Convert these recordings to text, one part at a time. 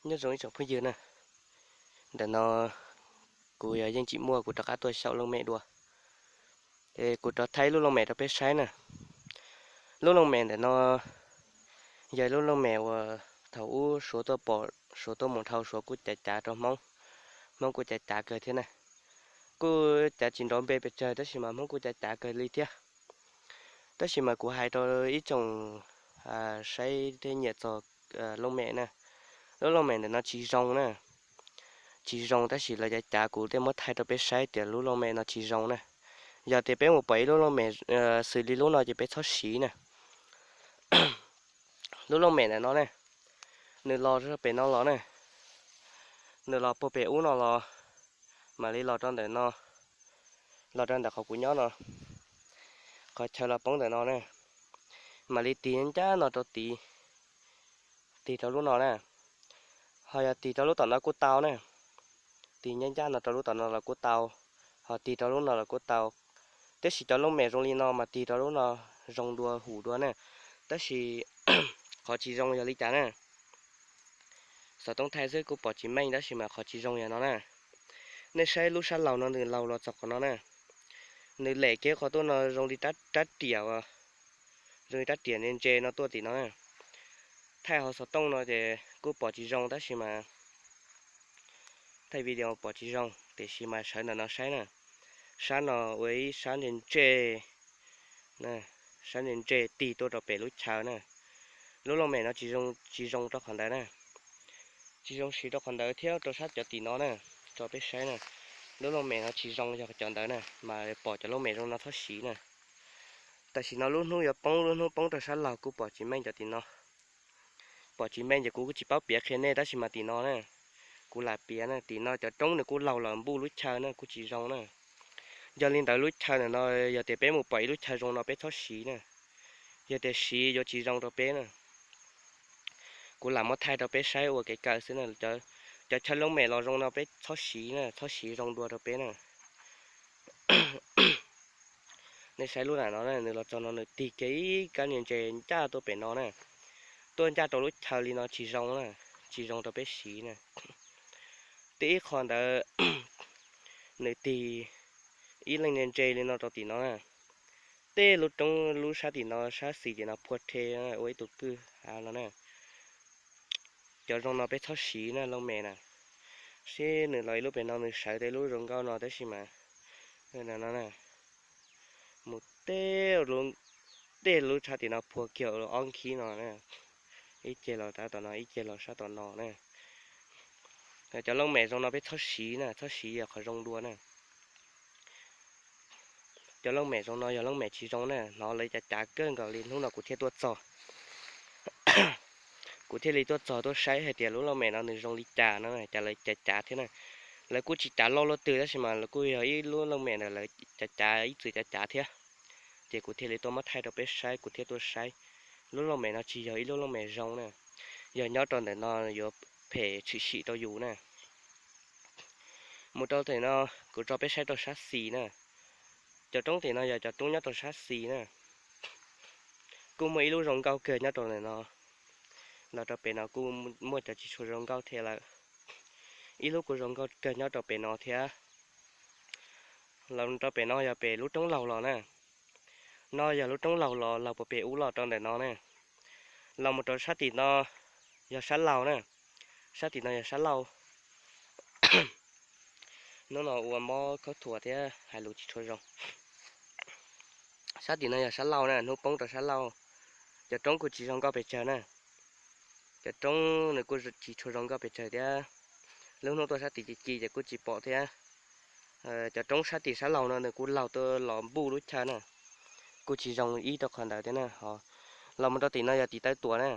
Nyob zoo ib tsoom phooj ywg na, ntawm no kuv yog Yeej Tsim Muaj, kuv rov qab tuaj xyaum looj mem dua. Es kuv rov thaij lub looj mem rau peb saib na. Lub looj mem ntawm no yog lub looj mem uas thaum ub Suav tuaj pom, Suav tuaj mus dhau, Suav kuj cav cav rau Hmoob, Hmoob kuj cav cav kawg thiab na. Kuj cav tsis nrov npe pes tsawg tab sis mas Hmoob kuj cav cav kawg li thiab. Tab sis mas kuv hais rau ib tsoom saib thiab nyiam txog looj mem na, lub looj mem ntawm no tsis zoo na. Tsis zoo tab sis lawv cav cav, kuv thiaj muab thaij rau peb saib tias lub looj mem no tsis zoo na. Yog tias peb mus pom ib lub looj mem xws li lub no ces peb txhob siv na. Lub looj mem ntawm no ne, nws los rau pem no los ne, nws los puag pem ub no los, mam li los rau ntawm no, los rau ntawm qhov kuv nyob no, qhov chaw los poob ntawm no na, mam li tig ncaj no rau tid, tig rau lub no na. Ho yog tig rau lub tom no kuj tau na, tig ncaj ncaj no rau lub tom no los kuj tau, ho tig rau lub no los kuj tau. Tiam sis cov looj mem zoo li no mas tig rau lub no zoo dua hum dua na. Tab sis qhov tsis zoo yog li cas na? Xov tooj thaij xwb kuj pom tsis meej tab sis mas qhov tsis zoo yog no na. Nej saib lub sab laug no nws laug los txog qhov no na. Nws lem kiag qhov tuaj no zoo li rab riam, zoo li rab riam ntse ntse no tuaj tim no na. Thaij hauv xov tooj no ces kuj pom tsis zoo tab sis mas thaij video pom tsis zoo, tiam sis mas sawv ntawm no saib na. Sab no ua ib sab ntse ntse, sab ntse ntse tig tuaj rau pem lub chaw na. Lub looj mem no tsis zoo rau qhov ntawd na. Tsis zoo siv rau qhov ntawd thiab rau sab cov tim no na, rau peb saib na. Lub looj mem no tsis zoo yog cov ntawd na, mas pom cov looj mem zoo no txhob siv na. Tam sim no lub hnub yuav poob, lub hnub poob rau sab laug kuj pom tsis meej cov tim no. Pom tsis meej ces kuv kuj tsis paub piav qhia nej tab sis mas tim no na, kuv lam piav na, tim no cov roob nws kuj laug los npuj lub chaw na, kuj tsis zoo na. Yog li ntawd lub chaw ntawm no yog tias peb mus pom ib lub chaw zoo no peb txhob siv na. Yog tias siv yuav tsis zoo rau peb na. Kuv lam muab thaij rau peb saib ua kev kawm xwb na. Cov chaw looj mem los zoo no peb txhob siv na, txhob siv zoo dua rau peb na. Nej saib lub ntawm no na, nws los txog no nws tig kiag ib kab ntse ncaj tuaj pem no na. Tuaj ncaj rau lub chaw li no tsis zoo na, tsis zoo rau peb siv na. Tib ib qho ntawd nws tig ib leej ntse ntse li no rau tim no na. Tej lub roob lub sab tim no sab xis tim no phua rhe ua ib tug kwj hav no na. Cov zoo no peb txhob siv na looj mem na. Seb nws los ib lub pem no nws sawv tej lub zoo nkauj no tab sis mas no mus tej lub sab tim no phua kiag ob nkhib no na. Ib ceg los tab tom no, ib ceg los sab tom no na. Cov looj mem zoo no peb txhob siv na, txhob siv yog qhov zoo dua na. Cov looj mem zoo no yog looj mem tsis zoo na, hnov lawv cav cav kawg nkaus li hnub no kuv thiaj tuaj txog. Kuv thiaj li tuaj txog tuaj saib hais tias lub looj mem no nws zoo li cas no, cas lawv cav cav thiab na. Lawv kuj tsis cav loj luaj twg tab sis mas lawv kuj yog ib lub looj mem ntawm lawv cav cav ib txwm cav cav thiab. Ces kuv thiaj li tuaj muab thaij rau peb saib, kuv thiaj tuaj saib. Lub looj mem no tsis yog ib lub looj mem zoo na, yog nyob rau ntawm no yuav phem tshwm sim rau yus na. Mus rau tim no, kuv tso peb saib rau sab xis na. Cov roob tim no yog cov roob nyob rau sab xis na. Kuj muaj ib lub zoo nkauj kawg nyob rau ntawm no. Los rau pem no kuj muaj cov tsis tshua zoo nkauj thiab lawm. Ib lub kuj zoo nkauj kawg nyob rau pem no thiab. Los rau pem no yog pem lub roob laug los na. No yog lub roob laug los, laug puag pem ub los rau ntawm no na. Los mus rau sab tim no yog sab laug na. Sab tim no yog sab laug. Hnub no ua mob khaub thuas thiab hais lus tsis tshua zoo. Sab tim no yog sab laug na, hnub poob rau sab laug. Cov roob kuj tsis zoo nkauj pes tsawg na. Cov roob nws kuj tsis tshua zoo nkauj pes tsawg thiab. Lub hnub tuaj sab tim ci ci ces kuj tsis pom thiab. Cov roob sab tim sab laug no nws kuj laug tuaj los npuj lub chaw na. Kuj tsis zoo ib rau qhov ntawd thiab na. Ho los mus rau tim no yog tim taw tuam na.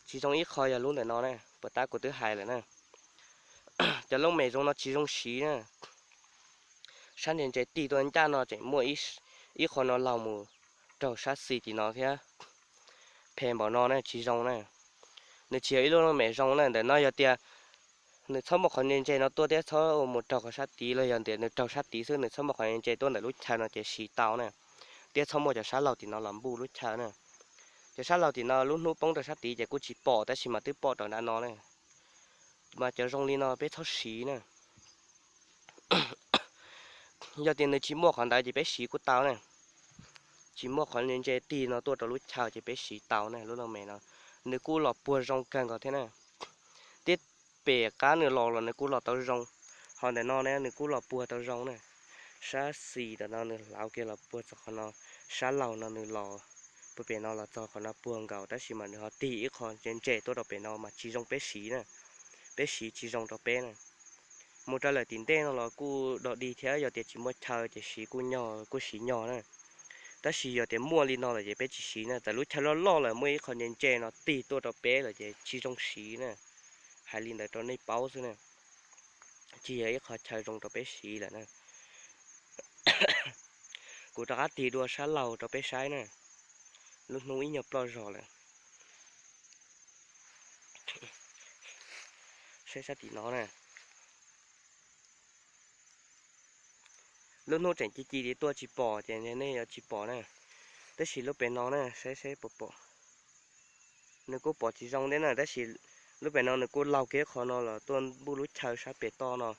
Tsis zoo ib qho yog lub ntawm no na, puas tab kuv twb hais lawm na. Cov looj mem zoo no tsis zoo siv na. Sab ntse ntse tig tuaj ncaj no tseem muaj ib qho no laug mus raug sab xis tim no thiab. Phem npaum no na tsis zoo na. Nws tsis yog ib lub looj mem zoo na, ntawm no yog tias nws txhob muaj qhov ntse ntse no tuaj thiab txhob mus raug qhov sab tid los yog tias nws raug sab tid xwb nws txhob muaj qhov ntse ntse tuaj ntawm lub chaw no ces siv tau na. Thiab txhob muaj cov sab laug tim no los npuj lub chaw na. Cov sab laug tim no lub hnub poob rau sab tid ces kuj tsis pom tab sis mas twb pom rau nram no na. Mas cov zoo li no peb txhob siv na. Yog tias nws tsis muaj qhov ntawd ces peb siv kuj tau na. Tsis muaj qhov ntse tig no tuaj rau lub chaw ces peb siv tau na. Lub looj mem no nws kuj los puag zoo kawg nkaus thiab na. Tib pem qab nws los los nws kuj los tau zoo. Ho ntawm no ne nws kuj los puag tau zoo na. Sab xis ntawm no nws hlauv kiag los puag txog qhov no, sab laug no nws los puag pem no los txog qhov no puag nkaus, tab sis mas nws ho tig ib qho ntse ntse tuaj rau pem no mas tsis zoo peb siv na. Peb siv tsis zoo rau peb na. Mus rau lawm tim ntej no los kuj dog dig thiab, yog tias tsis muaj chaw ces siv kuj nyog kuj siv nyog na. Tab sis yog tias muaj li no lawm ces peb tsis siv na. Txawm lub chaw loj loj lawm muaj ib qho ntse ntse no tig tuaj rau peb lawm ces tsis zoo siv na. Hais li ntawd rau nej paub xwb na. Tsis yog ib qho chaw zoo rau peb siv lawm na. Kuv rov qab tig dua sab laug rau peb saib na. Lub hnub ib nyuag ploj zog lawm. Saib sab tim no na. Lub hnub tseem ci ci li tuaj tsis pom ces nej yuav tsis pom na. Tab sis lub pem no na, saib seb puas pom. Nws kuj pom tsis zoo thiab na, tab sis lub pem no nws kuj laug kiag qhov no los tuaj npuj lub chaw sab pem toj no.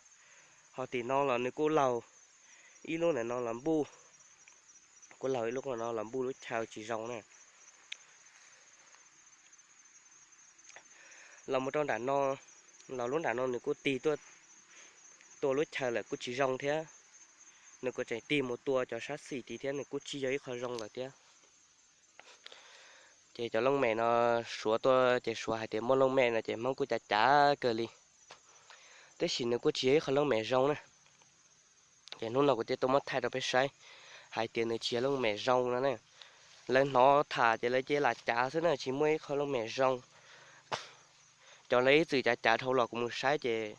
Ho tim no los nws kuj laug ib lub ntawm no los npuj, kuj laug ib lub no los npuj lub chaw tsis zoo na. Los mus rau nram no, los lub nram no nws kuj tig tuaj tua lub chaw lawm kuj tsis zoo thiab. Nws kuj tseem tig mus tua cov sab xis tid thiab, nws kuj tsis yog ib qho zoo lawm thiab. Ces cov looj mem no suav tuaj ces suav hais tias muaj looj mem no ces Hmoob kuj cav cav kawg li. Tab sis nws kuj tsis yog ib qho looj mem zoo na. Ces hnub no kuv thiaj tuaj muab thaij rau peb saib, hais tias nws tsis yog looj mem zoo no na. Lawv hnov tham ces lawv cia li cav xwb na, tsis muaj ib qho looj mem zoo. Cov lawv ib txwm cav cav dhau los kuv mus saib ces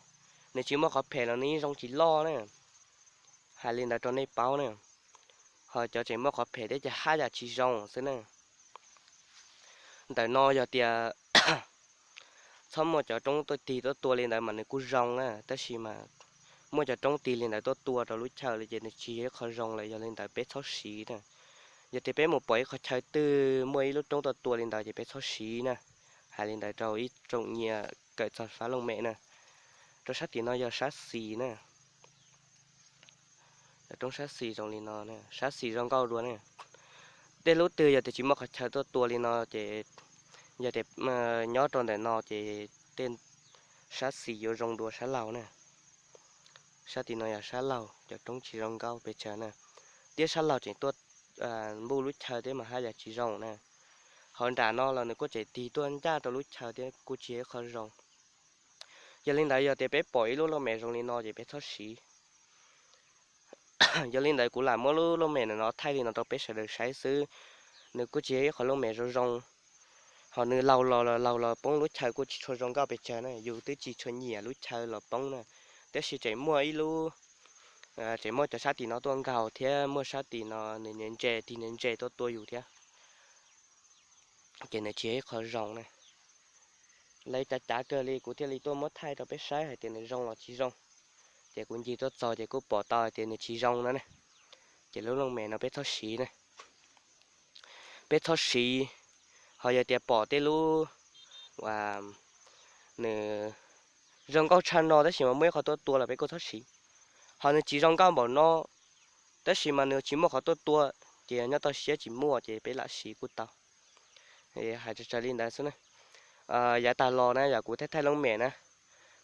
nws tsis muaj qhov phem los nws yeej zoo tsis loj na. Hais li ntawd rau nej paub na. Ho cov tseem muaj qhov phem thiab ces haj yam tsis zoo xwb na. Ntawm no yog tias txhob muaj cov roob tuaj tig tuaj tua li ntawd mas nws kuj zoo na, tab sis mas muaj cov roob tig li ntawd tuaj tua rau lub chaw li ces nws tsis yog ib qho zoo lawm, yog li ntawd peb txhob siv na. Yog tias peb mus pom ib qho chaw twg muaj ib lub roob tuaj tua li ntawd ces peb txhob siv na. Hais li ntawd rau ib tsoom nyiam kawm txog fab looj mem na. Rau sab tim no yog sab xis na. Cov roob sab xis zoo li no, sab xis zoo nkauj dua ne. Tej lub twg yog tias tsis muaj qhov chaw tuaj tua li no ces yog tias nyob rau ntawm no ces tej sab xis yuav zoo dua sab laug na. Sab tim no yog sab laug, cov roob tsis zoo nkauj pes tsawg na. Thiab sab laug tseem tuaj npuj lub chaw thiab mas haj yam tsis zoo na. Ho nram no los nws kuj tseem tig tuaj ncaj rau lub chaw thiab kuj tsis yog ib qho zoo. Yog li ntawd yog tias peb pom ib lub looj mem zoo li no ces peb txhob siv. Yog li ntawd kuv lam muab lub looj mem no thaij li no rau peb sawv daws saib xwb. Nws kuj tsis yog ib qho looj mem zoo zoo, ho nws laug los laug los poob lub chaw kuj tsis tshua zoo nkauj pes tsawg na, yus twb tsis tshua nyiam lub chaw los poob na. Tab sis tseem muaj ib lub, tseem muaj cov sab tim no tuaj nkaug thiab muaj sab tim no nws ntse tig ntse tuaj tua yus thiab. Ces nws tsis yog ib qho zoo na. Lawv cav cav kawg li kuv thiaj li tuaj muab thaij rau peb saib hais tias nws zoo los tsis zoo. Ces kuv ncig tuaj txog ces kuj pom tau hais tias nws tsis zoo no ne. Ces lub looj mem no peb txhob siv na. Peb txhob siv. Ho yog tias pom tej lub uas nws zoo nkauj tshaj no tab sis mas muaj ib qho tuaj tua los peb kuj txhob siv. Ho nws tsis zoo nkauj npaum no tab sis mas nws tsis muaj qhov tuaj tua, ces nyob toj siab tsis muaj ces peb lam siv kuj tau. Hais tsawg tsawg li ntawd xwb na. Yav tag los na yog kuv thaij thaij looj mem na,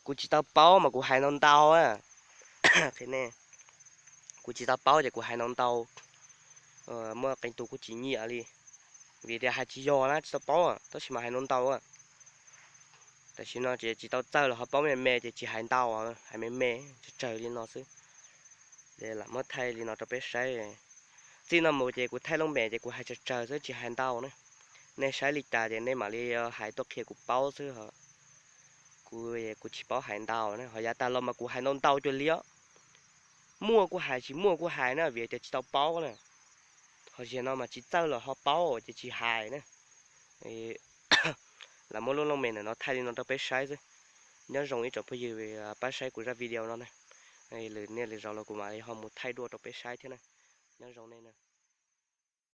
kuv tsis tau paub mas kuv hais ntau ntau. Kuv tsis tau paub ces kuv hais ntau ntau. Muaj qee tus kuj tsis nyiam li, vim tias hais tsis yog na, tsis tau paub tab sis mas hais ntau ntau. Tam sim no ces tsis tau txawj los ho paub me me ces tsis hais ntau, hais me me tsawg tsawg li no xwb. Lam muab thaij li no rau peb saib. Txij no mus ces kuv thaij looj mem ces kuv hais tsawg tsawg xwb tsis hais ntau na. Nej saib li cas ces nej mam li hais tuaj qhia kuv paub xwb. Kuv, kuv tsis paub hais ntau na, ho yav tag los mas kuv hais ntau ntau cuag li os. Muaj kuj hais, tsis muaj kuj hais na, vim tias tsis tau paub na. Ho zaum no mas tsis txawj los ho paub ces tsis hais na. Lam muab lub looj mem ntawm no thaij li no rau peb saib xwb. Nyob zoo ib tsoom phooj ywg pab saib kuv zaj video no na. Lwm niaj lwm zaus los kuv mam li ho mus thaij dua rau peb saib thiab na. Nyob zoo nej na.